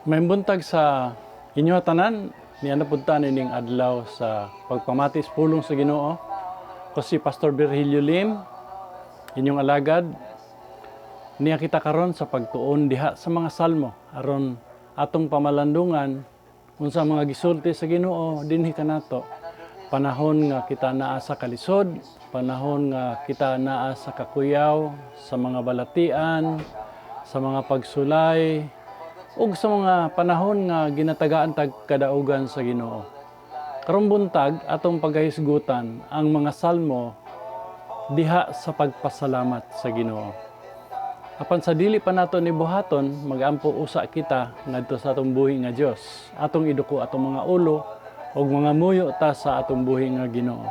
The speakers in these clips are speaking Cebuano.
Maayong buntag sa inyo tanan, niana pud ta ning adlaw sa pagpamati sa pulong sa Ginoo. Ko si Pastor Virgilio Lim, inyong alagad. Niya kita karon sa pagtuon diha sa mga salmo aron atong pamalandungan unsa mga gisulti sa Ginoo dinhi kanato. Panahon nga kita naa sa kalisod, panahon nga kita naa sa kakuyaw, sa mga balatian, sa mga pagsulay, ug sa mga panahon nga ginatagaan tag kadaugan sa Ginoo. Karong buntag, atong paghahisgutan ang mga salmo diha sa pagpasalamat sa Ginoo. Apan sa dili pa nato ni buhaton, magampo usa kita ngadto sa atong buhi nga Dios. Atong iduko atong mga ulo ug mangamuyo ta sa atong buhi nga Ginoo.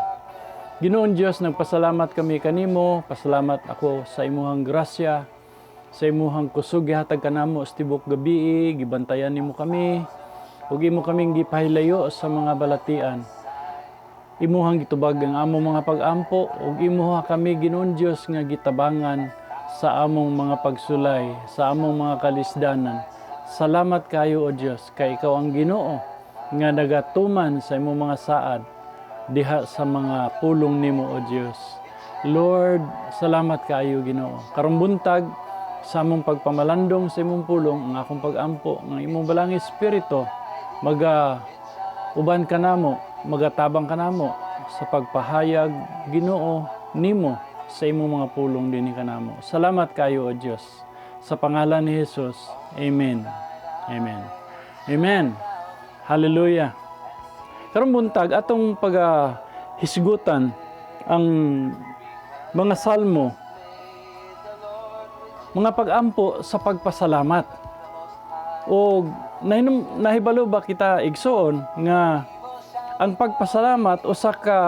Ginoong Dios, nagpasalamat kami kanimo, pasalamat ako sa imuhang grasya, sa imuhang kusog gihatag kanamo sa tibok gabi, gibantayan nimo kami, ug imo kaming gipahilayo sa mga balatian. Imuhang gitubag ang among mga pag-ampo ug imuha kami, Ginoong Dios, nga gitabangan sa among mga pagsulay, sa among mga kalisdanan. Salamat kayo, O Dios, kay ikaw ang Ginoo nga nagatuman sa imong mga saad diha sa mga pulong nimo, O Dios. Lord, salamat kaayo, Ginoo. Karong buntag, sa among pagpamalandong sa imong pulong, ang akong pag-ampo nga imong Balaang Espiritu maga uban kanamo, magatabang kanamo sa pagpahayag, Ginoo, nimo sa imong mga pulong dinhi kanamo. Salamat kayo, O Dios. Sa pangalan ni Jesus. Amen. Amen. Amen. Hallelujah. Karong buntag, atong paghisgutan ang mga salmo, mga pag-ampo sa pagpasalamat. O nahibalo ba kita, igsoon, nga ang pagpasalamat usa ka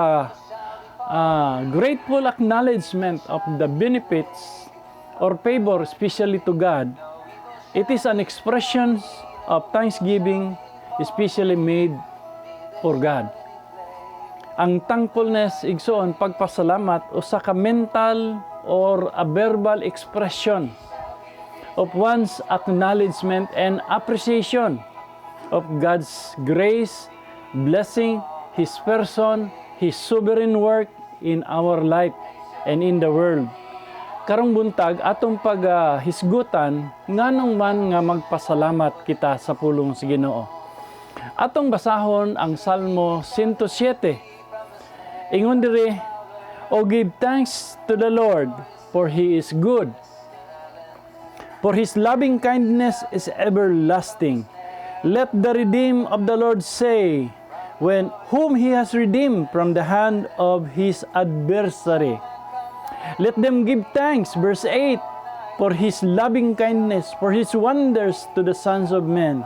grateful acknowledgement of the benefits or favor, especially to God? It is an expression of thanksgiving especially made for God. Ang thankfulness, igsoon, pagpasalamat, usa ka mental or a verbal expression of one's acknowledgement and appreciation of God's grace, blessing, His person, His sovereign work in our life and in the world. Karong buntag, atong paghisgutan nganong man nga magpasalamat kita sa pulong sa Ginoo. Atong basahon ang Salmo 107. Ingon diri, "O give thanks to the Lord, for He is good. For His loving kindness is everlasting. Let the redeemed of the Lord say, when whom He has redeemed from the hand of his adversary. Let them give thanks," verse 8, "for His loving kindness, for His wonders to the sons of men.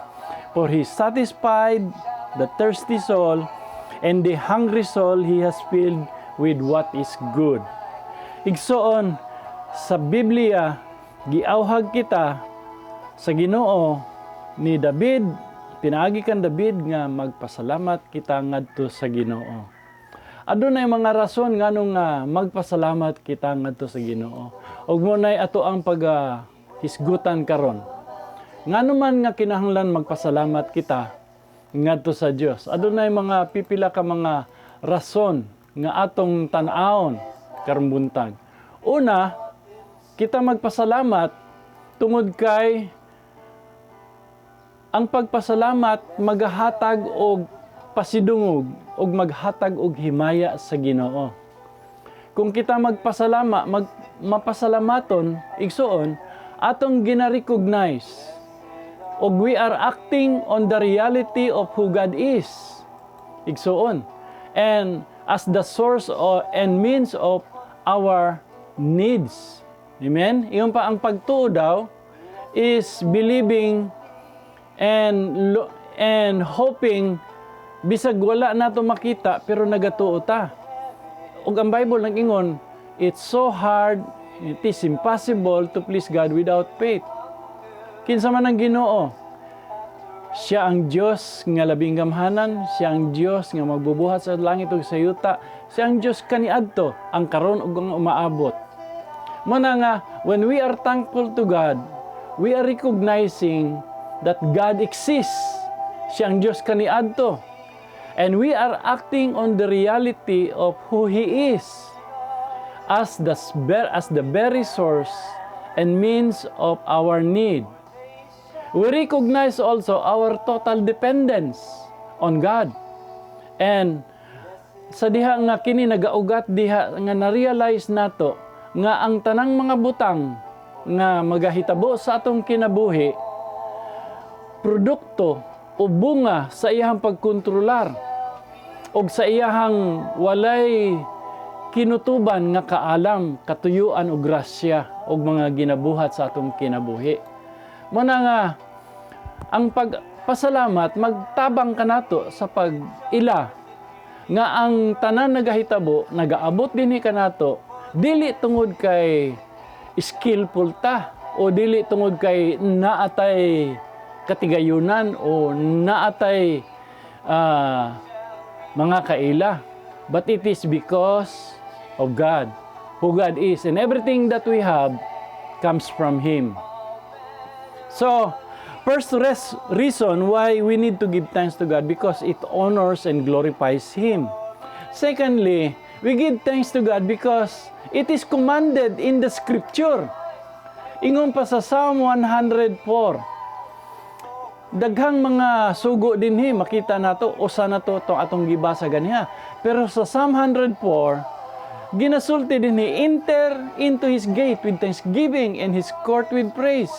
For He satisfied the thirsty soul, and the hungry soul He has filled with what is good." Igsoon, sa Biblia, giawhag kita sa Ginoo ni David, pinaagi kan David nga magpasalamat kita ngadto sa Ginoo. Adunay mga rason nganong nga magpasalamat kita ngadto sa Ginoo. Ug mao nay ato ang pag hisgutan karon. Ngano man nga kinahanglan magpasalamat kita ngadto sa Dios? Adunay mga pipila ka mga rason nga atong tan-awon karong buntag. Una, kita magpasalamat tungod kay ang pagpasalamat magahatag og pasidungog og maghatag og himaya sa Ginoo. Kung kita magpasalama, mapasalamaton, igsoon, atong gina-recognize og we are acting on the reality of who God is. Igsoon. And as the source and means of our needs. Amen? Ingon pa, ang pagtuo daw is believing and hoping bisag wala nato makita, pero nagatuo ta. Ug ang Bible nag-ingon, it's so hard, it is impossible to please God without faith. Kinsa man ang Ginoo? Siya ang Dios nga labing gamhanan, siya ang Dios nga magbubuhat sa langit ug sa yuta, siya ang Dios kaniadto, ang karon ug ang umaabot. Mao na nga when we are thankful to God, we are recognizing that God exists. Siya ang Diyos kaniadto. And we are acting on the reality of who He is as the very source and means of our need. We recognize also our total dependence on God. And sa diha nga kini nagaugat diha nga na-realize nato nga ang tanang mga butang nga magahitabo sa atong kinabuhi, produkto o bunga sa iyang pagkontrolar og sa iyahang walay kinutuban nga kaalam, katuyuan o grasya og mga ginabuhat sa atong kinabuhi. Mao na nga ang pagpasalamat magtabang kanato sa pag-ila nga ang tanan nagahitabo, nagaabot dinhi kanato dili tungod kay skillful ta o dili tungod kay naatay katigayunan o naatay mga kaila, but it is because of God, who God is, and everything that we have comes from Him. So, first reason why we need to give thanks to God, because it honors and glorifies Him. Secondly, we give thanks to God because it is commanded in the Scripture. Ingon pa sa Psalm 104, daghang mga sugo dinhi makita nato, usa na to tong atong gibasa ganiha. Pero sa Psalm 104, ginasulti dinhi, "Enter into His gate with thanksgiving and His court with praise.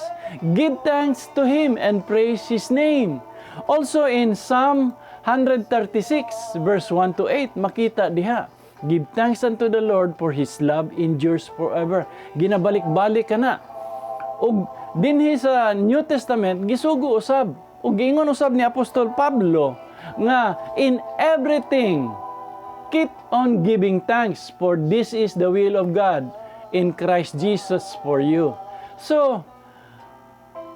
Give thanks to Him and praise His name." Also in Psalm 136 verse 1 to 8, makita diha, "Give thanks unto the Lord, for His love endures forever." Ginabalik-balik ka na. Ug dinhi sa New Testament gisugo usab ug giingon usab ni Apostol Pablo nga, "In everything keep on giving thanks, for this is the will of God in Christ Jesus for you." So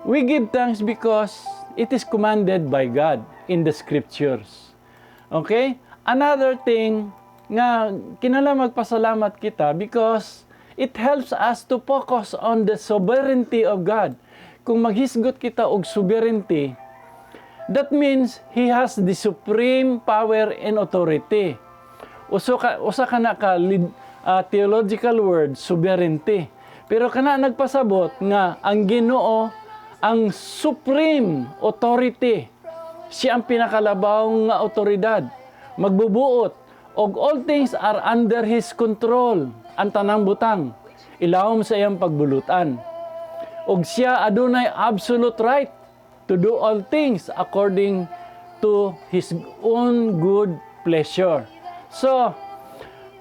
we give thanks because it is commanded by God in the Scriptures. Okay? Another thing nga kinahanglan magpasalamat kita, because it helps us to focus on the sovereignty of God. Kung maghisgot kita og sovereignty, that means He has the supreme power and authority. Usa ka na ka theological word, sovereignty. Pero kana nagpasabot nga ang Ginoo ang supreme authority. Siya ang pinakalabaw nga otoridad. Magbubuot og all things are under His control. Ang tanang butang ilawom sa iyang pagbulutan. Og siya adunay absolute right to do all things according to His own good pleasure. So,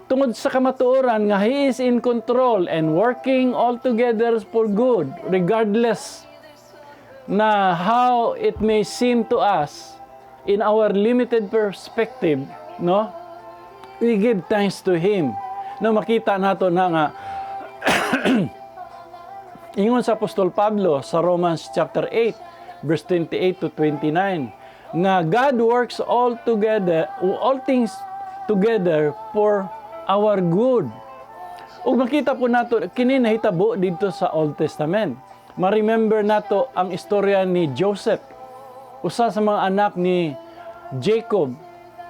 tungod sa kamatuoran nga He is in control and working all together for good, regardless na how it may seem to us in our limited perspective, no? We give thanks to Him. No, makita nato na nga ingon sa Apostol Pablo sa Romans chapter 8 verse 28 to 29 nga God works all things together for our good. Ug makita po nato kini nahitabo didto sa Old Testament. Ma-remember nato ang istorya ni Joseph, usa sa mga anak ni Jacob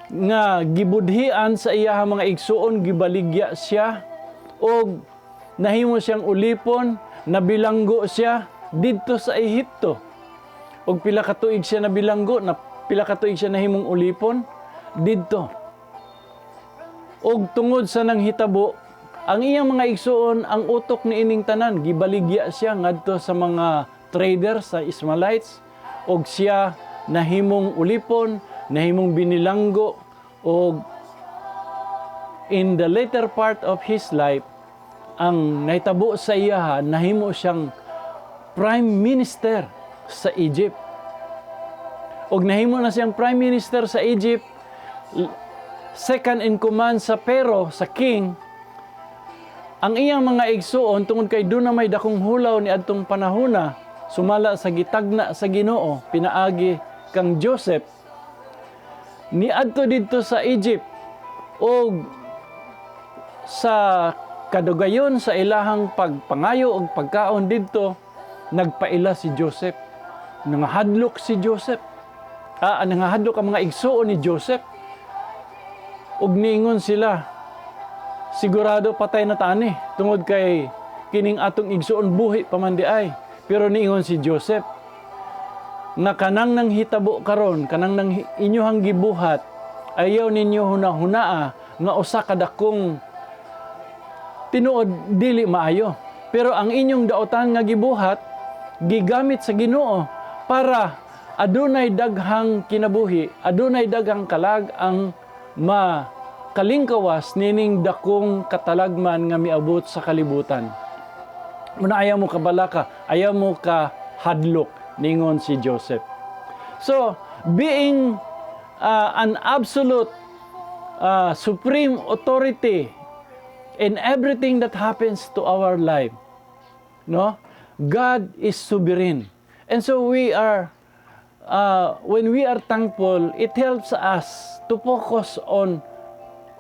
nga gibudhian sa iyahang mga igsuon, gibaligya siya og nahimo siyang ulipon, nabilanggo siya didto sa Ehipto. Og pila ka tuig siya nabilanggo, na pila ka tuig siya nahimong ulipon didto. Og tungod sa nanghitabo, ang iyang mga igsuon ang utok ni ining tanan, gibaligya siya ngadto sa mga trader, sa Ishmaelites, og siya nahimong ulipon, nahimong binilanggo, og in the later part of his life, ang nahitabo sa iya, nahimo siyang prime minister sa Egypt. Og nahimo na siyang prime minister sa Egypt, second in command sa Pharaoh, sa king. Ang iyang mga igsuon, tungod kay duna may dakong hulaw ni adtong panahona, sumala sa gitagna sa Ginoo pinaagi kang Joseph, niadto didto sa Egypt og sa kadugayon sa ilahang pagpangayo og pagkaon didto, nagpaila si Joseph. Nangahadlok si Joseph. Nangahadlok ang mga igsuon ni Joseph. Ug niingon sila, "Sigurado patay na ta ani tungod kay kining atong igsuon buhi pa man diay." Pero niingon si Joseph nga kanang nang hitabo karon, kanang nang inyohang gibuhat, ayaw ninyo hunahunaa nga usa ka dakong tinuod dili maayo. Pero ang inyong daotan nga gibuhat, gigamit sa Ginoo para adunay daghang kinabuhi, adunay daghang kalag ang makalingkawas nining dakong katalagman nga miabot sa kalibutan. Muna ayaw mo kabalaka, ayaw mo ka hadlok, ningon si Joseph. So, being an absolute supreme authority in everything that happens to our life, no? God is sovereign. And so we are when we are thankful, it helps us to focus on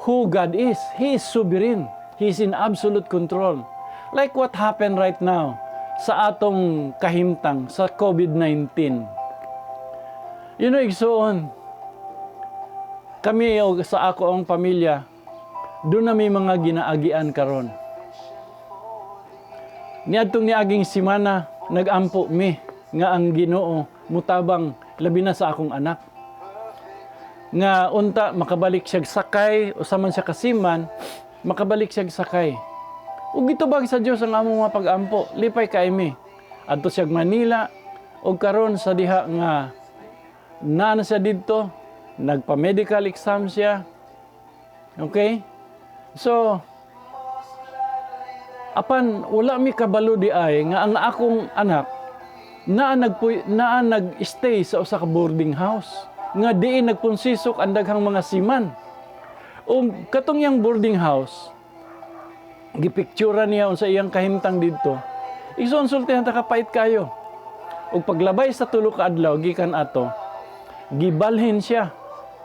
who God is. He is sovereign. He is in absolute control. Like what happened right now sa atong kahimtang sa COVID-19. Igsoon, kami o sa ako ang pamilya, duna may mga ginaagian karon. Niadtong niaging simana, nagampo mi nga ang Ginoo mutabang, labi na sa akong anak. Nga unta makabalik siya sakay, usa man siya ka seaman, makabalik siya sakay. Ug gitubag sa Dios ang among mga pag-ampo, lipay kay mi. Adto siya Manila ug karon sa diha nga naa na siya didto, nagpa-medical exam siya. Okay? So, apan wala mi kabalo diay nga ang akong anak naa nag-stay sa usa ka boarding house nga diin nagpunsisok ang daghang mga seaman. Ug katong iyang boarding house, gipictura niya unsa iyang kahimtang didto. Igsoon, sultihan ta, kapait kayo. Ug paglabay sa 3 ka adlaw gikan ato, gibalhin siya.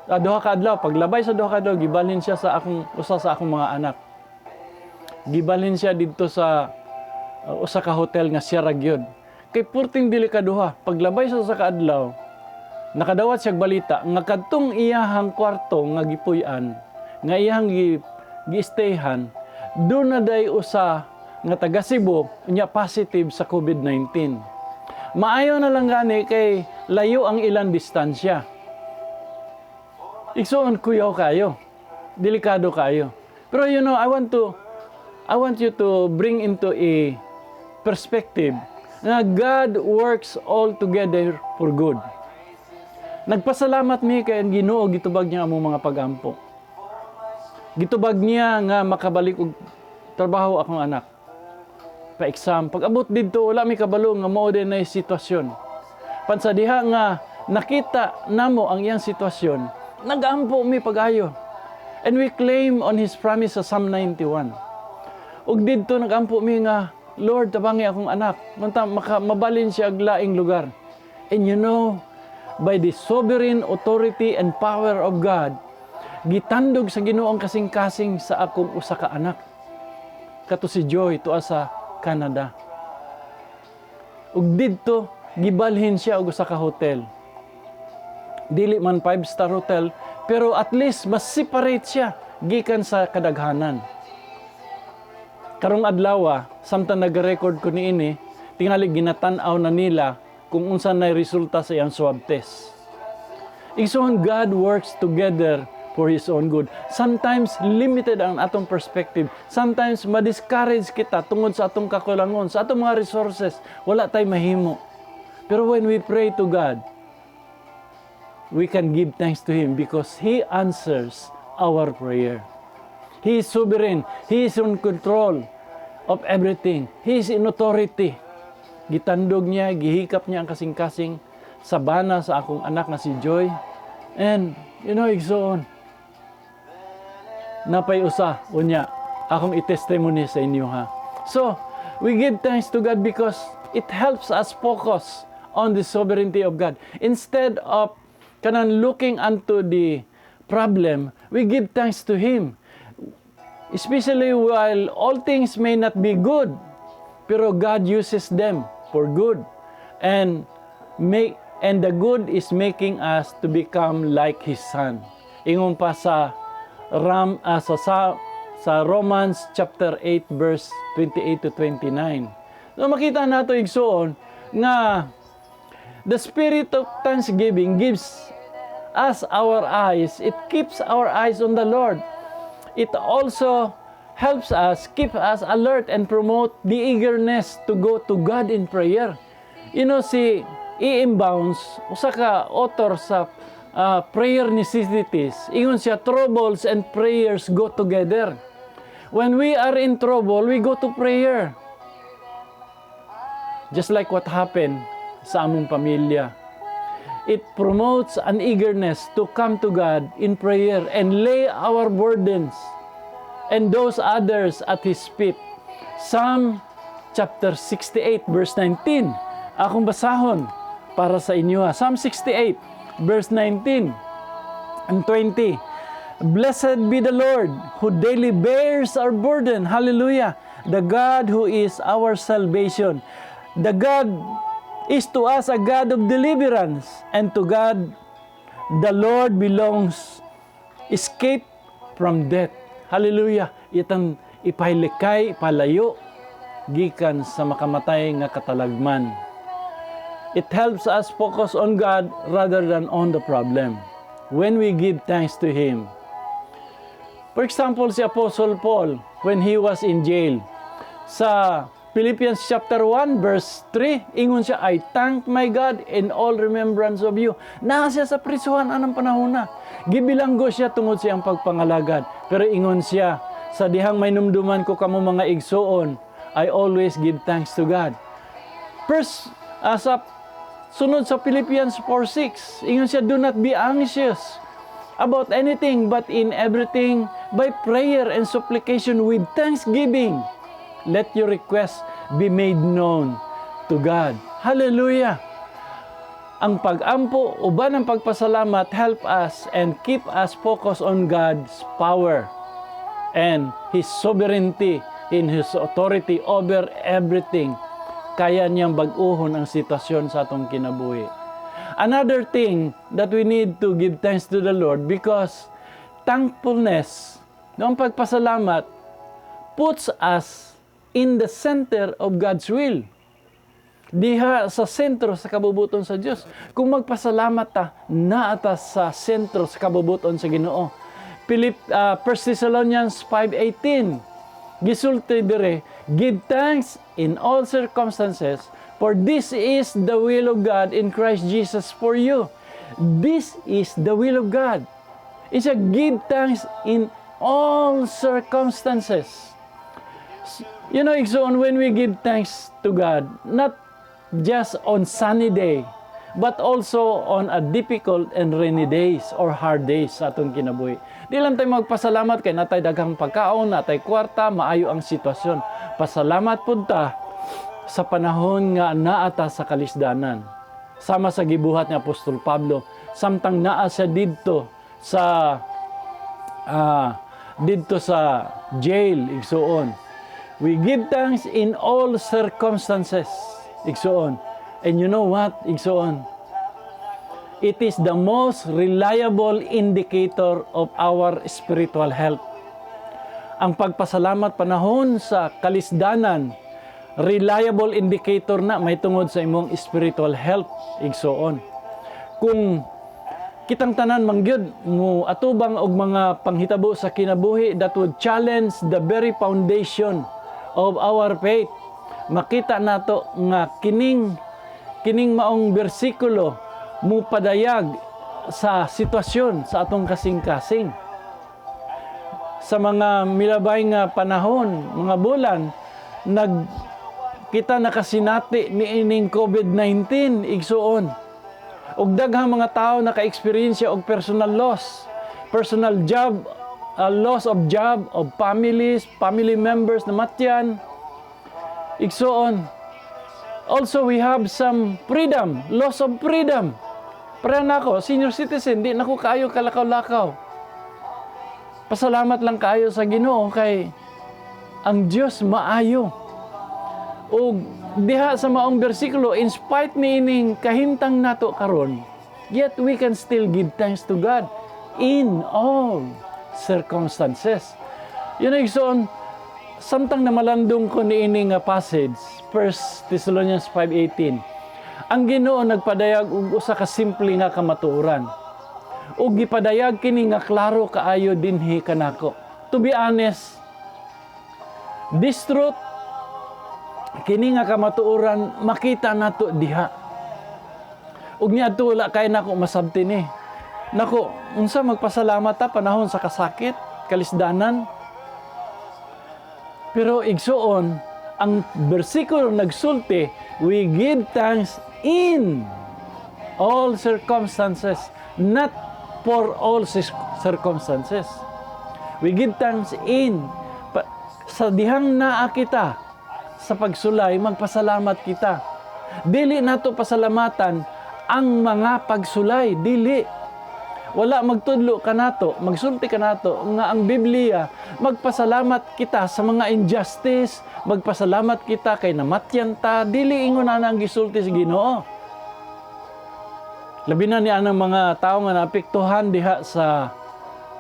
2 ka adlaw, paglabay sa 2 ka adlaw, gibalhin siya sa akong usa sa akong mga anak. Gibalhin siya didto sa usa ka hotel nga siya ra gyud. Kay purting delikaduha, paglabay sa 1 ka adlaw, nakadawat siya balita nga kadtong iyahang kwarto nga gipuy-an, nga iyahang gi-stayhan, duna day usa nga taga Cebu nya positive sa COVID-19. Maayo na lang gani kay layo ang ilang distansya. Igsoon, kuyaw kayo. Delikado kayo. Pero I want you to bring into a perspective na God works all together for good. Nagpasalamat mi kay ang Ginoo gitubag niya among mga pagampo. Gitubag niya nga makabalik og trabaho akong anak. Pa-exam. Pag abot didto, wala mi kabalo nga mao din na sitwasyon. Pan sa diha nga nakita namo ang iyang sitwasyon, nagampo mi pag-ayo. And we claim on His promise sa Psalm 91. Ug didto nagampo mi nga, "Lord, tabangi akong anak. Unta maka mabalin siya og laing lugar." And by the sovereign authority and power of God, gitandog sa Ginoo ang kasing-kasing sa akong usa ka anak. Kato si Joy tuwa sa Canada. Ug didto gibalhin siya og usa ka hotel. Dili man five-star hotel, pero at least mas separate siya gikan sa kadaghanan. Karong adlaw, samtang nag-record ko niini, tingali ginatan-aw na nila kung unsa na resulta sa iyang swab test. Igsoon, God works together for His own good. Sometimes limited ang atong perspective. Sometimes ma-discourage kita tungod sa atong kakulangon, sa atong mga resources, wala tay mahimo. Pero when we pray to God, we can give thanks to Him because He answers our prayer. He is sovereign. He is in control of everything. He is in authority. Gitandog niya, gihikap niya ang kasing-kasing sa bana sa akong anak na si Joy. And, igsoon, napay usa, unya, akong i-testimony sa inyo ha. So, we give thanks to God because it helps us focus on the sovereignty of God. Instead of kanang looking unto the problem, we give thanks to Him. Especially while all things may not be good, pero God uses them for good. And Make and the good is making us to become like His Son. Ingon pa sa Ram sa Romans chapter 8 verse 28 to 29. So makita nato, igsuon, nga the spirit of thanksgiving gives us our eyes, it keeps our eyes on the Lord. It also helps us keep us alert and promote the eagerness to go to God in prayer. Si E.M. Bounds, usa ka author sa prayer necessities, ingon siya, "Troubles and prayers go together." When we are in trouble, we go to prayer. Just like what happened sa among pamilya. It promotes an eagerness to come to God in prayer and lay our burdens and those others at His feet. Psalm chapter 68 verse 19. Akong basahon para sa inyo, ha. Psalm 68 verse 19 and 20. "Blessed be the Lord who daily bears our burden." Hallelujah. "The God who is our salvation. The God is to us a God of deliverance, and to God the Lord belongs escape from death." Hallelujah. Itang ipahilikay, ipalayo gikan sa makamatay nga katalagman. It helps us focus on God rather than on the problem when we give thanks to Him. For example, si Apostle Paul, when he was in jail, sa Philippians chapter 1 verse 3, ingon siya, "I thank my God in all remembrance of you." Naa siya sa prisuhan anang panahon na. Gibilanggo siya tungod sa iyang pagpangalagad. Pero ingon siya, "Sa dihang mahinumduman ko kamo, mga igsuon, I always give thanks to God." First, sa sunod sa Philippians 4:6, ingon siya, "Do not be anxious about anything, but in everything, by prayer and supplication with thanksgiving, let your requests be made known to God." Hallelujah! Ang pag-ampo uban ang pagpasalamat help us and keep us focused on God's power and His sovereignty in His authority over everything. Kaya niyang bag-uhon ang sitwasyon sa atong kinabuhi. Another thing that we need to give thanks to the Lord, because thankfulness, no, ang pagpasalamat, puts us in the center of God's will. Diha sa sentro sa kabubuton sa Dios. Kung magpasalamat ta, naa ta sa sentro sa kabubuton sa Ginoo. 1 Thessalonians 5:18 gisulti dire, "Give thanks in all circumstances, for this is the will of God in Christ Jesus for you." This is the will of God. It's a give thanks in all circumstances. Igsoon, when we give thanks to God, not just on sunny day, but also on a difficult and rainy days or hard days sa atong kinabuhi. Di lang tayo magpasalamat kay naa tay daghang pagkaon, naa tay kwarta, maayo ang sitwasyon. Pasalamat pud ta sa panahon nga naa ta sa kalisdanan. Sama sa gibuhat ni Apostol Pablo, samtang naa siya didto sa jail, igsuon. We give thanks in all circumstances, igsuon. And you know what, igsuon? It is the most reliable indicator of our spiritual health. Ang pagpasalamat panahon sa kalisdanan, reliable indicator na may tungod sa imong spiritual health, igsuon. Kung kitang tanan mangyud mo atubang og mga panghitabo sa kinabuhi that would challenge the very foundation of our faith, makita nato nga kining maong bersikulo mupadayag sa sitwasyon sa atong kasing-kasing. Sa mga milabay nga panahon, mga bulan, nag kita nakasinati niining COVID-19, igsuon. Ug daghang mga tao naka-experience og personal loss, personal job, loss of job, of families, family members namatyan. Igsuon. Also, we have some freedom, loss of freedom. Pareha nako, senior citizen, di na ko kaayo kalakaw-lakaw. Pasalamat lang kaayo sa Ginoo kay ang Dios maayo. Ug Diha sa maong bersikulo, in spite niining kahimtang nato karon, yet we can still give thanks to God in all circumstances. Yun ay, igsoon, samtang namalandong ko niini nga passage, 1 Thessalonians 5:18, ang Ginoo nagpadayag og usa ka simple nga kamatuoran. Ug gipadayag kini nga klaro kaayo dinhi kanako. To be honest, this truth, kini nga kamatuoran, makita nato diha. Ug niadto wala kay nako masabti ni. Nako, unsa magpasalamat ta panahon sa kasakit, kalisdanan? Pero igsuon, ang bersikulo nagsulti, we give thanks in all circumstances, not for all circumstances. We give thanks in. Sa dihang naa kita, sa pagsulay, magpasalamat kita. Dili nato pasalamatan ang mga pagsulay, dili. Wala magtudlo kanato, magsulti kanato nga ang Biblia magpasalamat kita sa mga injustice, magpasalamat kita kay namatyan ta, dili ingon ana ang gisulti sa Ginoo. Labi na ni anang mga tao nga naapektuhan diha sa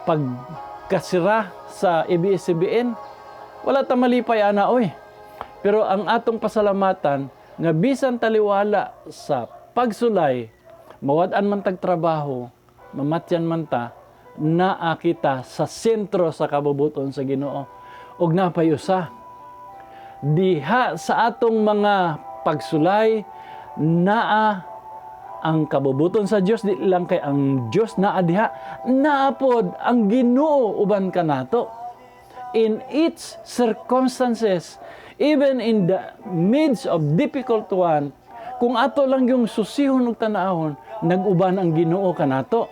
pagkasira sa ABS-CBN. Wala ta malipay ana, oy. Pero ang atong pasalamatan nga bisan taliwala sa pagsulay, mawad-an man tag trabaho, mamatyan man ta, naa kita sa sentro sa kabubuton sa Ginoo. Ug napay usa. Diha sa atong mga pagsulay, naa ang kabubuton sa Dios. Di lang kay ang Dios naa diha, naa pod ang Ginoo uban kanato. In each circumstances, even in the midst of difficult one, kung ato lang yung susihon ug tanahon, nag-uban ang Ginoo kanato.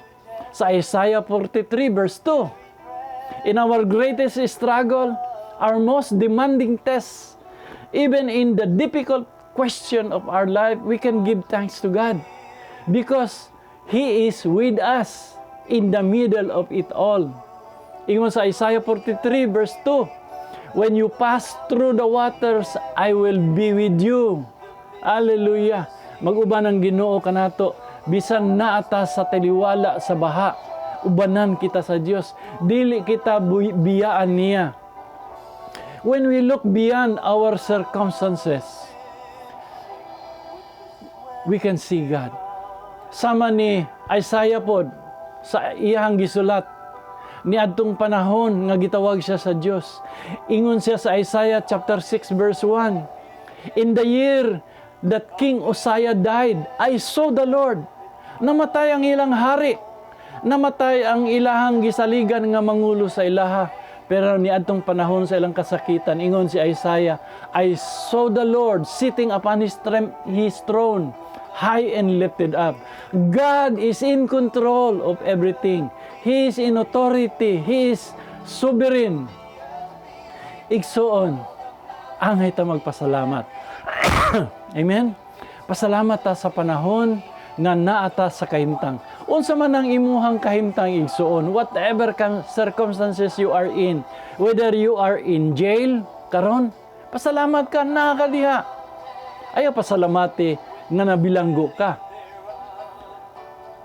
Sa Isaiah 43 verse 2, in our greatest struggle, our most demanding test, even in the difficult question of our life, we can give thanks to God because He is with us in the middle of it all. Ingon sa Isaiah 43 verse 2, "When you pass through the waters, I will be with you." Hallelujah. Mag-uban ang Ginoo kanato bisan naa ta sa taliwala sa baha. Ubanan kita sa Dios. Dili kita biyaan niya. When we look beyond our circumstances, we can see God. Sama ni Isaiah pod sa iyang gisulat niadtong panahon nga gitawag siya sa Dios. Ingon siya sa Isaiah chapter 6 verse 1, "In the year that King Uzziah died, I saw the Lord." Namatay ang ilang hari. Namatay ang ilahang gisaligan nga mangulo sa ilaha. Pero niadtong panahon sa ilang kasakitan, ingon si Isaiah, "I saw the Lord sitting upon his throne, high and lifted up." God is in control of everything. He is in authority. He is sovereign. Igsuon, angay ta magpasalamat. Amen? Pasalamat ta sa panahon nga naa ta sa kahimtang. Unsa man ang imuhang kahimtang, igsuon, whatever kang circumstances you are in, whether you are in jail karon, pasalamat ka naa ka diha. Ayaw pasalamati nga nabilanggo ka.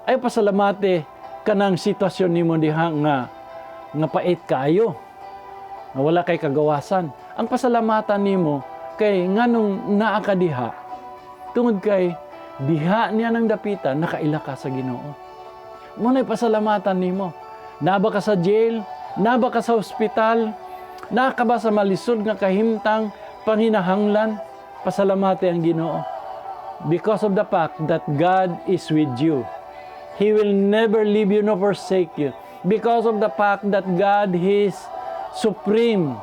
Ayaw pasalamati kanang sitwasyon nimo diha nga pait kaayo, nga wala kay kagawasan. Ang pasalamatan nimo kay nganong naa ka diha, tungod kay diha niya nang dapita nakaila ka sa Ginoo. Mao na'y pasalamatan nimo. Naa ba ka sa jail? Naa ba ka sa ospital? Naa ka ba sa malisod nga kahimtang panginahanglan? Pasalamati ang Ginoo. Because of the fact that God is with you. He will never leave you nor forsake you. Because of the fact that God is supreme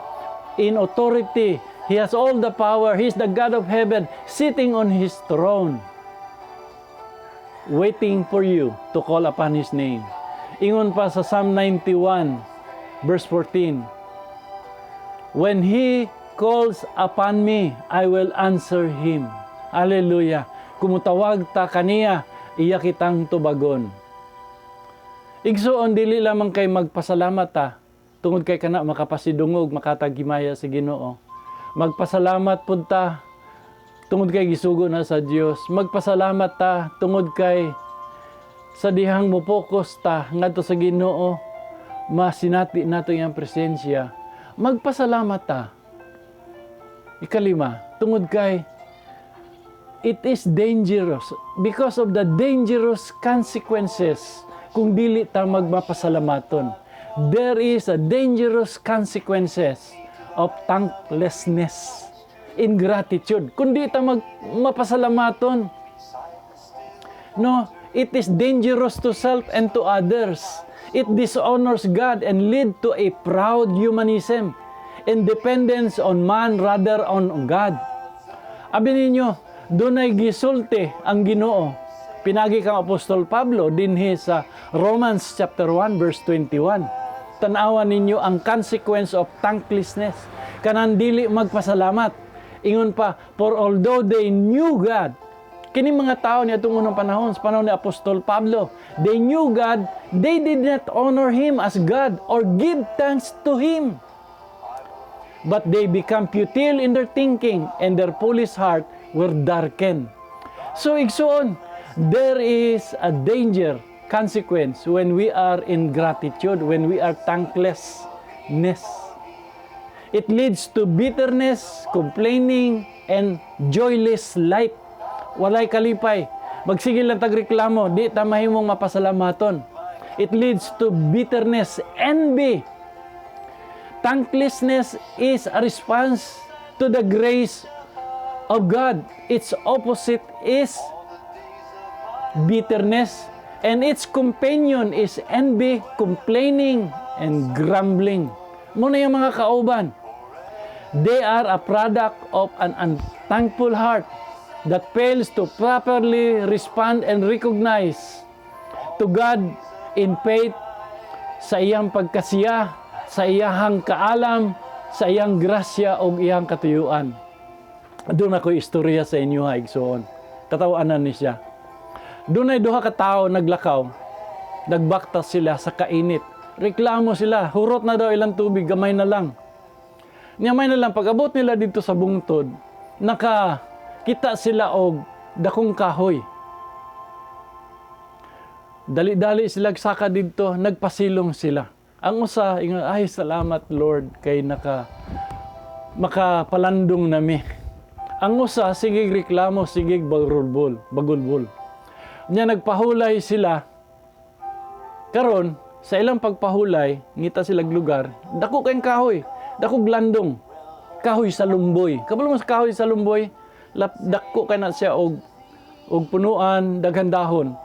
in authority. He has all the power. He is the God of heaven sitting on His throne, waiting for you to call upon His name. Ingon pa sa Psalm 91 verse 14, "When He calls upon me, I will answer Him." Hallelujah. Kumutawag ta kaniya, iya kitang tubagon. Igsuon, dili lamang kay magpasalamat ta tungod kay kana makapasidungog, makatag himaya sa Ginoo. Magpasalamat pud ta tungod kay gisugo na sa Dios. Magpasalamat ta tungod kay sa dihang mo-focus ta ngadto sa Ginoo, masinati nato iyang presensya. Magpasalamat ta. Ikalima, tungod kay it is dangerous, because of the dangerous consequences kung dili ta magmapasalamaton. There is a dangerous consequences of thanklessness, ingratitude. Kung di ta magmapasalamaton, no, it is dangerous to self and to others. It dishonors God and lead to a proud humanism and dependence on man rather on God. Abi ninyo, dunay gisulti ang Ginoo pinagi kang Apostol Pablo dinhi sa Romans chapter 1 verse 21. Tan-awan ninyo ang consequence of thanklessness. Kanang dili magpasalamat. Ingon pa, "For although they knew God," kini mga tao ni atong unang panahon, sa panahon ni Apostol Pablo, they knew God, they did not honor Him as God or give thanks to Him. But they become futile in their thinking and their foolish heart were darkened. So igsuon, there is a danger consequence when we are in gratitude, when we are thanklessness. It leads to bitterness, complaining, and joyless life. Walay kalipay. Magsige lang tagreklamo, di ta mahimong mapasalamaton. It leads to bitterness, envy. Thanklessness is a response to the grace of God. Its opposite is bitterness, and its companion is envy, complaining, and grumbling. Mao na yung mga kauban. They are a product of an unthankful heart that fails to properly respond and recognize to God in faith sa iyang pagkasiya, sa iyang kaalam, sa iyang grasya o iyang katuyuan. Duna ko'y istorya sa inyo ha, igsoon. Katawanan ni siya. Dunay duha ka tawo naglakaw. Nagbaktas sila sa kainit. Reklamo sila, hurot na daw ilang tubig, gamay na lang. Niya may na lang, pag-abot nila dito sa bungtod, naka kita sila og dakong kahoy. Dali-dali sila saka didto, nagpasilong sila. Ang usa, ingon, "Ay, salamat Lord kay naka makapalandong nami." Ang usa, sige reklamo, sige bagulbol, bagulbol. Nya nagpahulay sila. Karon, sa ilang pagpahulay, ngita sila lugar, dako kayong kahoy, dako landong, kahoy sa lumboy. Kabalo mo sa kahoy sa lumboy, lap, dako kay na siya og punuan, daghan dahon.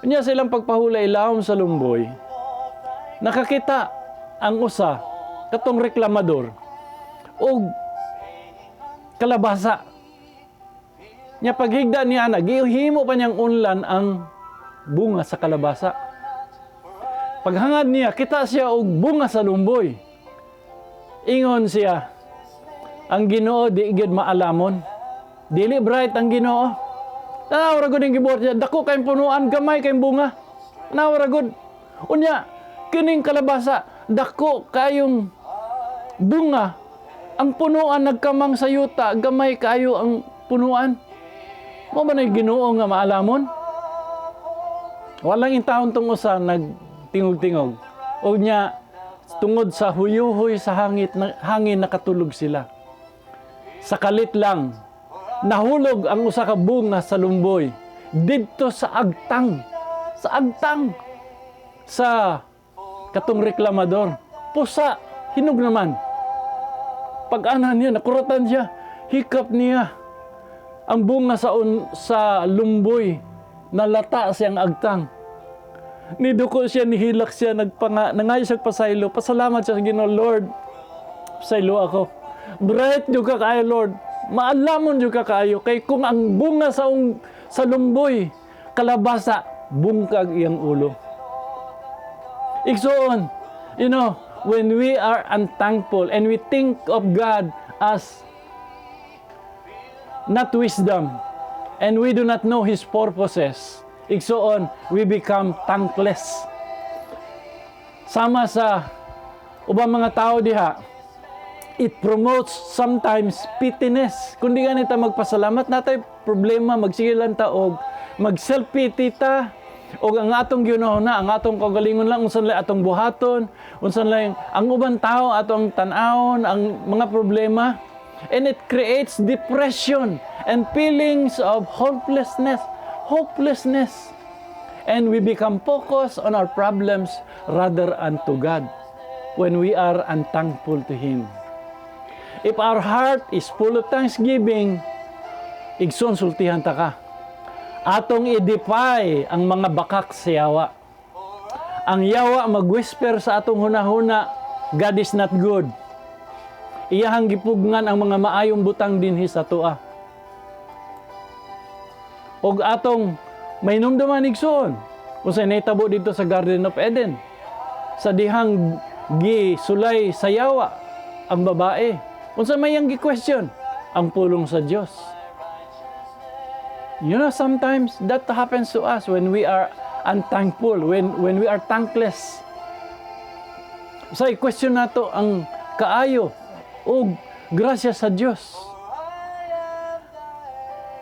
Unya sa ilang pagpahulay ilawom sa lumboy, nakakita ang usa, katong reklamador, og kalabasa. Nya paghigda niya ana, gihimo pa niyang unlan ang bunga sa kalabasa. Paghangad niya, kita siya og bunga sa lumboy. Ingon siya, "Ang Ginoo di gyud maalamon. Dili bright ang Ginoo. Tanaw ra gud ang gibuhat niya, dako kayong punuan, gamay kayong bunga. Tanaw ra gud. Unya, kining kalabasa, dako kayong bunga. Ang punuan nagkamang sa yuta, gamay kayo ang punuan. Mao ba na Ginoo nga maalamon?" Walang intawon tong usa, nagtingog-tingog. O nya tungod sa huyuhoy sa hangit na, hangin, nakatulog sila. Sa kalit lang, nahulog ang usa ka bunga sa lumboy didto sa agtang. Sa agtang sa katong reklamador. Pusa, hinog naman. Pag-ana niya, nakuratan siya. Hikap niya ang bunga sa lumboy, nalata siyang agtang. Niduko siya, nihilak siya, nangayo siya pasaylo. Pasalamat siya sa Ginoo, "Lord, pasaylo ako. Bright jud ka kaayo, Lord. Maalamon jud ka kaayo. Kay kung ang bunga sa lumboy, kalabasa, bungkag iyang ulo." Igsoon, when we are unthankful and we think of God as not wisdom, and we do not know His purposes, igsoon, we become thankless. Sama sa ubang mga tao diha, It promotes sometimes pittiness. Kung di gani ta magpasalamat, naa tay problema, magsige lang ta og mag self-pity ta, og ang atong gihuna-huna, ang atong kaugalingon lang, unsa lang atong buhaton, unsa lang ang uban tao atong tan-awon, ang mga problema. And it creates depression and feelings of hopelessness, hopelessness. And we become focused on our problems rather unto God when we are unthankful to Him. If our heart is full of thanksgiving, igsoon, sultihan ta ka. Atong i-defy ang mga bakak sa yawa. Ang yawa mag-whisper sa atong hunahuna, "God is not good." Iyahang gipugngan ang mga maayong butang dinhi sa atoa. Og atong mahinumduman, igsoon, kung sa nahitabo dito sa Garden of Eden, sa dihang gisulay sa yawa ang babae. Unsa may iyang gi-question? Ang pulong sa Dios. Sometimes that happens to us when we are unthankful, when we are thankless. Sa i-question nato ang kaayo o grasya sa Dios.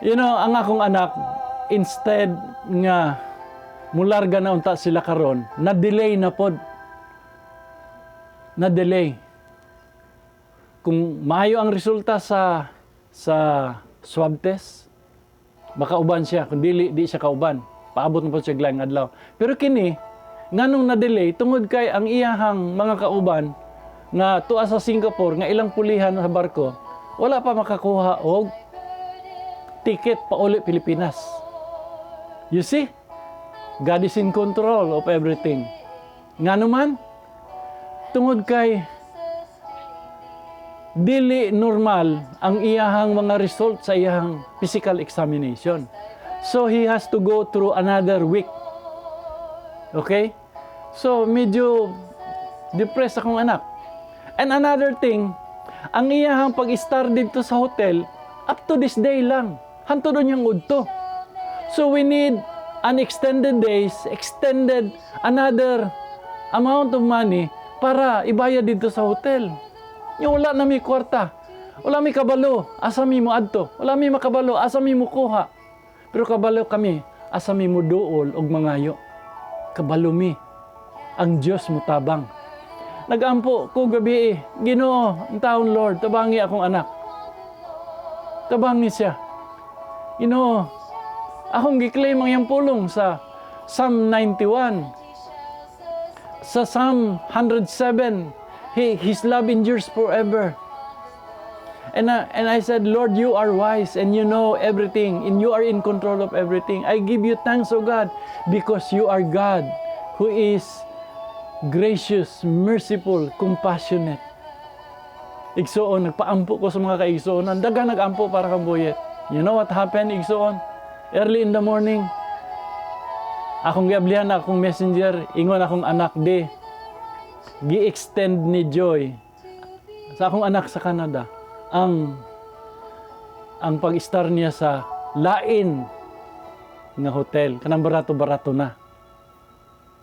Ang akong anak, instead nga mularga na unta sila karon, na-delay na pod. Na-delay. Kung maayo ang resulta sa swab test, makauban siya. Kung dili, di siya kauban. Paabot na po siya laing adlaw. Pero kini, nganong na-delay, tungod kay ang iyahang mga kauban nga tuwa sa Singapore, nga ilang pulihan sa barko, wala pa makakuha og ticket pauli Pilipinas. You see? God is in control of everything. Ngano man? Tungod kay dili normal ang iyahang mga result sa iyahang physical examination. So he has to go through another week. Okay? So medyo depressed akong anak. And another thing, ang iyahang pag-start dito sa hotel, up to this day lang. Hantod unyang udto. So we need an extended days, extended another amount of money para ibayad dito sa hotel. Yung wala na may kwarta. Wala may kabalo, asa mi mo adto. Wala mi makabalo, asa mi mo kuha. Pero kabalo kami, asa mi mo duol og mangayo. Kabalo mi. Ang Dios mo tabang. Nagampo ko gabi eh. "Ginoo, ang taon Lord, tabangi akong anak. Tabangi siya. Ginoo, akong gi-claim ang iyang pulong sa Psalm 91. Sa Psalm 107, His love endures forever." And I said, "Lord, you are wise and you know everything and you are in control of everything. I give you thanks, O God, because you are God who is gracious, merciful, compassionate." Igsuon, nagpaampo ko sa mga kaigsuonan. Daghang nag-ampo para kang Boyet. You know what happened, igsuon? Early in the morning, akong giablihan akong messenger, ingon akong anak di, gi-extend ni Joy sa akong anak sa Canada ang pag-star niya sa lain nga hotel, kanang barato-barato na.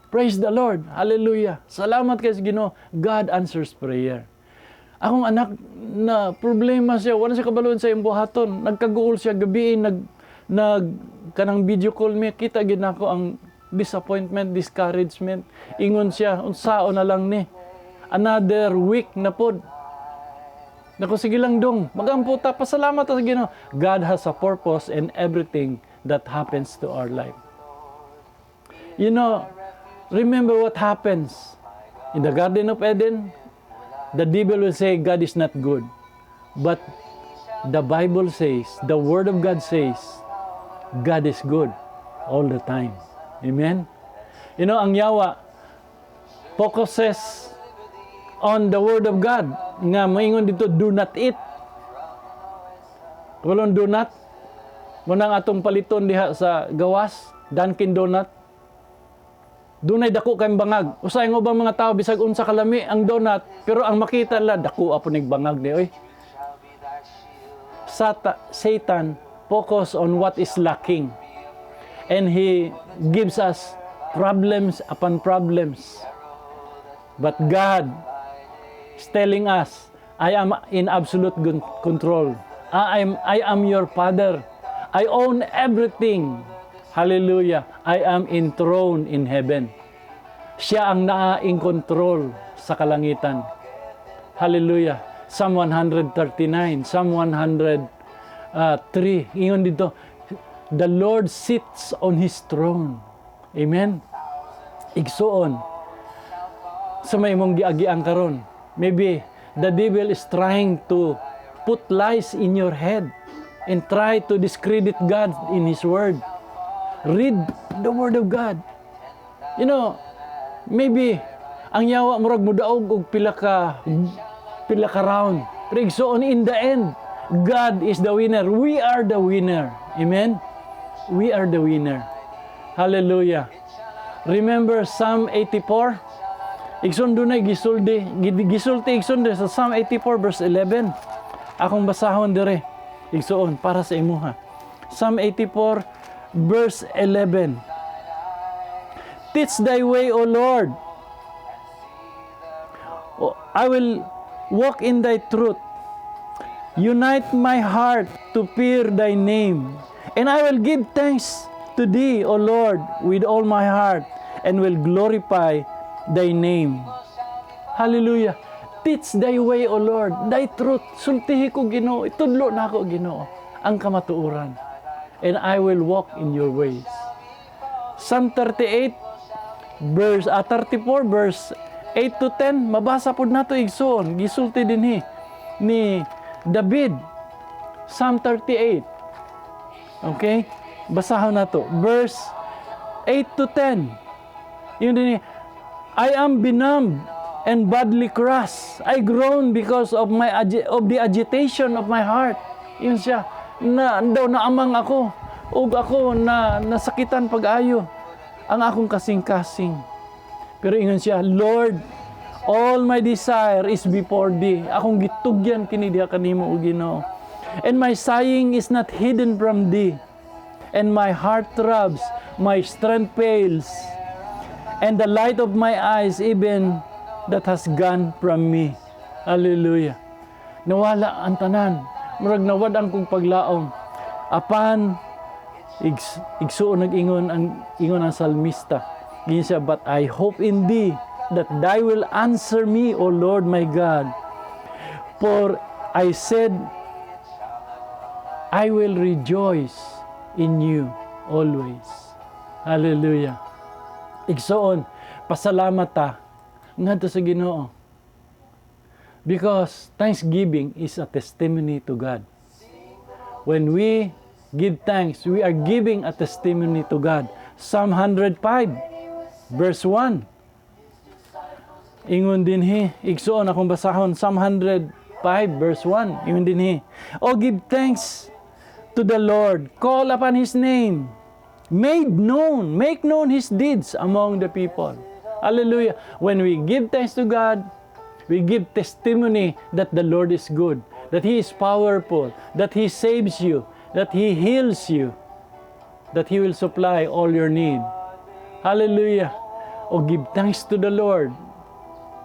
Praise the Lord. Hallelujah. Salamat kay sa Ginoo. God answers prayer. Akong anak na problema siya, wala siya kabalon sa iyang buhaton. Nagkaguol siya gabi, nag kanang video call mi, kita gid nako ang disappointment, discouragement. Ingon siya, "Unsao na lang ni? Another week na pod." Nako, sige lang dong, magampo ta, pasalamat ta sa Ginoo. God has a purpose in everything that happens to our life. Remember what happens in the Garden of Eden? The devil will say God is not good. But the Bible says, the Word of God says, God is good all the time. Amen? Ang yawa focuses on the Word of God nga maingon dito, "Do not eat." Walong donut. Mao nang atong paliton diha sa gawas, Dunkin Donut. Dunay dako kay bangag. Usay ang ubang mga tao, bisag unsa kalami ang donut, pero ang makita nila, dako apo nig bangag ni oy. Satan focus on what is lacking. And he gives us problems upon problems. But God is telling us, I am in absolute control. I am your Father. I own everything." Hallelujah. "I am enthroned in heaven." Siya ang naa in control sa kalangitan. Hallelujah. Psalm 139, Psalm 103. Ingon dito, "The Lord sits on His throne." Amen. Igsuon, unsa may imong giagian karon, maybe the devil is trying to put lies in your head and try to discredit God in His Word. Read the Word of God. Maybe ang yawa murag mudaog og pila ka round. Pero igsuon, in the end, God is the winner. We are the winner. Amen? We are the winner. Hallelujah. Remember Psalm 84? Igsoon, dunay gisulti, igsoon, sa Psalm 84 verse 11. Akong basahon dire, igsuon, para sa imuha. Psalm 84 verse 11. "Teach thy way, O Lord. O, I will walk in thy truth. Unite my heart to fear thy name. And I will give thanks to thee, O Lord, with all my heart, and will glorify thy name." Hallelujah. "Teach thy way, O Lord, thy truth." Sultihi ko, Ginoo, itudlo nako, Ginoo, ang kamatuoran. "And I will walk in your ways." Psalm 38 verse 34 verse 8 to 10, mabasa pod nato, igsoon. Gisulti dinhi ni David. Psalm 38. Okay? Basahon nato. Verse 8 to 10. Ingon dinhi, "I am benumbed and badly crushed. I groan because of the agitation of my heart." Ingon siya, na daw naamang ako ug ako na nasakitan pag-ayo ang akong kasing-kasing. Pero ingon siya, "Lord, all my desire is before thee." Akong gitugyan kini diha kanimo, o Ginoo. "And my sighing is not hidden from thee. And my heart throbs, my strength fails, and the light of my eyes, even that has gone from me." Hallelujah. Nawala ang tanan. Murag nawad ang kong paglaom. Apan igsuon, nag-ingon ang ingon ang salmista. Ingon siya, "But I hope in thee that thou will answer me, O Lord my God. For I said, I will rejoice in you always." Hallelujah. Igsoon, pasalamat ta ngadto sa Ginoo. Because thanksgiving is a testimony to God. When we give thanks, we are giving a testimony to God. Psalm 105, verse 1. Ingon dinhi, igsuon, akong basahon, Psalm 105, verse 1. Ingon dinhi, "Oh, give thanks to the Lord, call upon His name, make known His deeds among the people." Hallelujah. When we give thanks to God, we give testimony that the Lord is good, that He is powerful, that He saves you, that He heals you, that He will supply all your need. Hallelujah. Oh, give thanks to the Lord.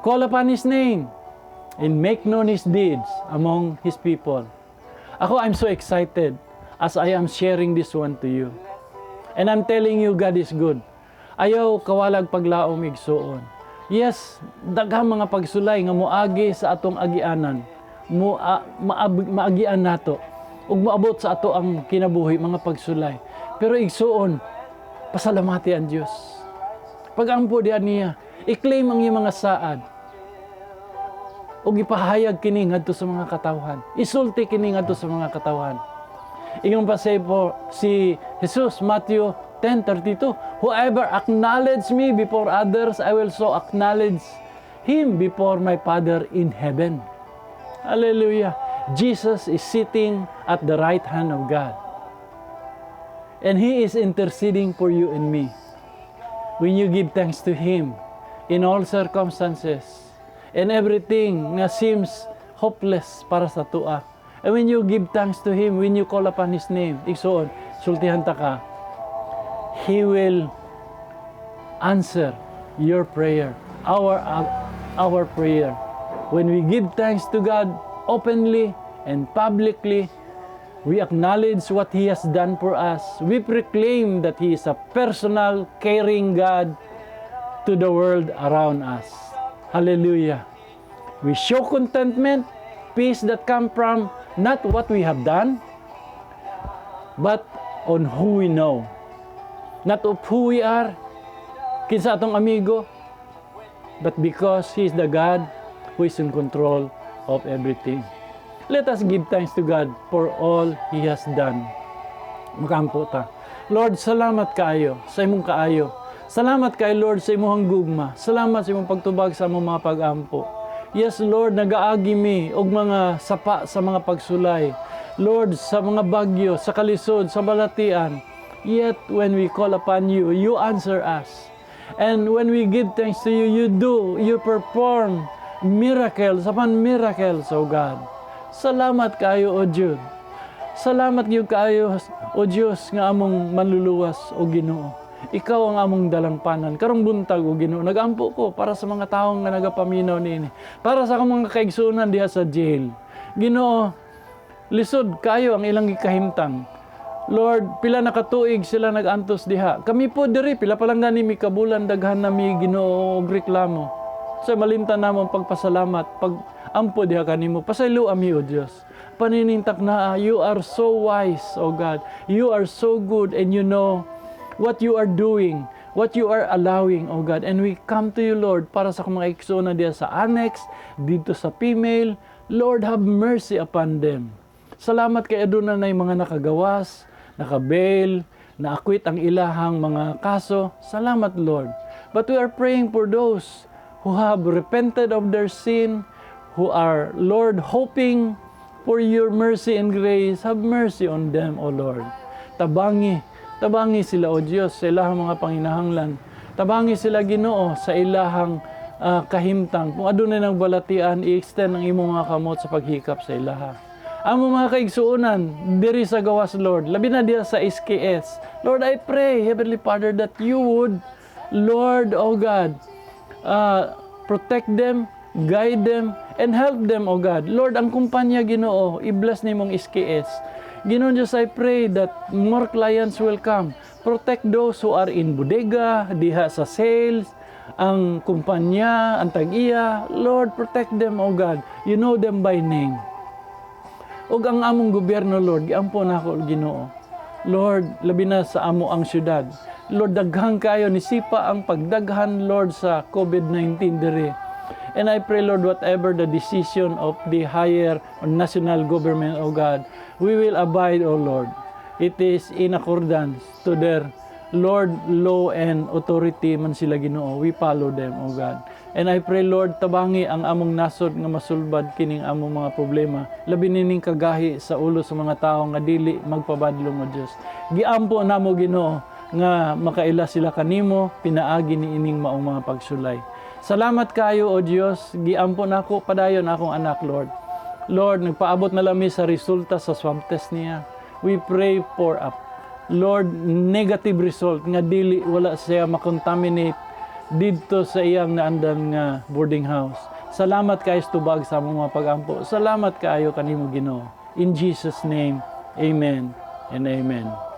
Call upon His name and make known His deeds among His people. Ako, I'm so excited as I am sharing this one to you. And I'm telling you, God is good. Ayaw kawalag paglaom, igsuon. Yes, daghang mga pagsulay nga moagi sa atong agianan, mo maagian nato ug moabot sa ato ang kinabuhi mga pagsulay. Pero igsuon, pasalamati ang Dios. Pagampo diha niya, i-claim ang iyang mga saad. Ug ipahayag kini ngadto sa mga katawhan. Isulti kini ngadto sa mga katawhan. Ingon pa po si Jesus, Matthew 10:32, "Whoever acknowledge me before others, I will so acknowledge him before my Father in heaven." Hallelujah. Jesus is sitting at the right hand of God. And He is interceding for you and me. When you give thanks to Him in all circumstances and everything nga seems hopeless para sa atoa. And when you give thanks to Him, when you call upon His name, igsuon, sultihan ta ka, He will answer your prayer, our prayer. When we give thanks to God openly and publicly, we acknowledge what He has done for us. We proclaim that He is a personal, caring God to the world around us. Hallelujah. We show contentment, peace that come from not what we have done, but on who we know. Not of who we are, kinsa atong amigo, but because He is the God who is in control of everything. Let us give thanks to God for all He has done. Makampo ta. Lord, salamat kaayo sa imong kaayo. Salamat kay Lord sa imong gugma. Salamat sa imong pagtubag sa among mga pag-ampo. Yes, Lord, nagaagi mi og mga sapa sa mga pagsulay. Lord, sa mga bagyo, sa kalisod, sa balatian. Yet, when we call upon you, you answer us. And when we give thanks to you, you do, you perform miracles upon miracles, O God. Salamat kayo, O Diyos. Salamat gyud kaayo, O Diyos, nga among manluluwas, O Ginoo. Ikaw ang among dalangpanan. Karong buntag, O Ginoo, nagampo ko para sa mga taong nga nagapaminaw niini. Para sa akong mga kaigsuonan diha sa jail. Ginoo, lisod kayo ang ilang gikahimtang. Lord, pila na katuig sila nag-antos diha. Kami po diri, pila pa lang gani mi kabulan, daghan na mi, Ginoo, og reklamo. Sa malimtan namo ang pagpasalamat, pag ampo diha kanimo, pasaylo ami, O Dios. Paninintak na, you are so wise, O God. You are so good and you know what you are doing, what you are allowing, O God. And we come to you, Lord, para sa mga igsoon diha sa annex, dito sa female. Lord, have mercy upon them. Salamat kay aduna na mga nakagawas, nakabail, na-acquit ang ilahang mga kaso. Salamat, Lord. But we are praying for those who have repented of their sin, who are, Lord, hoping for your mercy and grace. Have mercy on them, O Lord. Tabangi, tabangi sila, O Diyos, sa ilahang mga panginahanglan. Tabangi sila, Ginoo, sa ilahang kahimtang. Kung adunay nang balatian, i-extend ang imong mga kamot sa paghikap sa ilaha. Amo mga kaigsuonan, diri sa gawas, Lord, labi na diya sa SKS. Lord, I pray, Heavenly Father, that you would, Lord, oh God, protect them, guide them, and help them, O God. Lord, ang kumpanya, Ginoo, i-bless nimong SKS. Ginoo Diyos, I pray that more clients will come. Protect those who are in bodega, diha sa sales, ang kumpanya, ang tag-iya. Lord, protect them, O God. You know them by name. Ug ang among gobyerno, Lord, giampo nako, Ginoo. Lord, labi na sa amo ang syudad. Lord, daghang kayo ni sipa ang pagdaghan, Lord, sa COVID-19 diri. And I pray, Lord, whatever the decision of the higher or national government, O God, we will abide, O Lord. It is in accordance to their, Lord, law and authority man sila, Ginoo. We follow them, O God. And I pray, Lord, tabangi ang among nasod nga masulbad kining among mga problema. Labi nining kagahi sa ulo sa mga tao nga dili magpabadlong, O Dios. Giampo namo, Ginoo, nga makaila sila kanimo pinaagi ni ining maong mga pagsulay. Salamat kayo, O Dios. Giampo nako padayon akong anak, Lord. Lord, nagpaabot na lami sa resulta sa swab test niya. We pray for a, Lord, negative result nga dili wala siya makontaminate didto sa iyang naandan nga boarding house. Salamat kaayo sa tubag sa among mga pagampo. Salamat kaayo kanimo, Ginoo. In Jesus' name, amen and amen.